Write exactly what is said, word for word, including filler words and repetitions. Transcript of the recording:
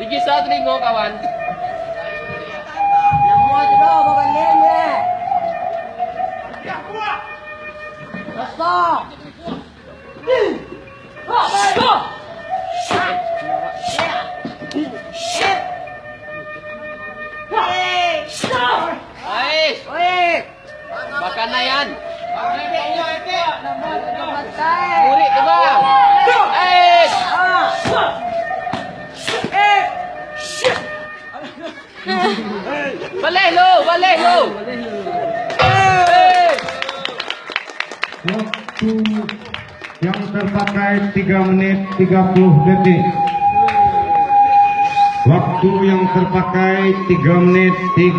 Digisa talingo, kawan. Namo tu doh, babanding je. Kosong. Ais. Makan ayan. Murik tu, bang. Ais. Baleh lu, baleh lu. Waktu yang terpakai tiga menit tiga puluh detik. Waktu yang terpakai tiga menit tiga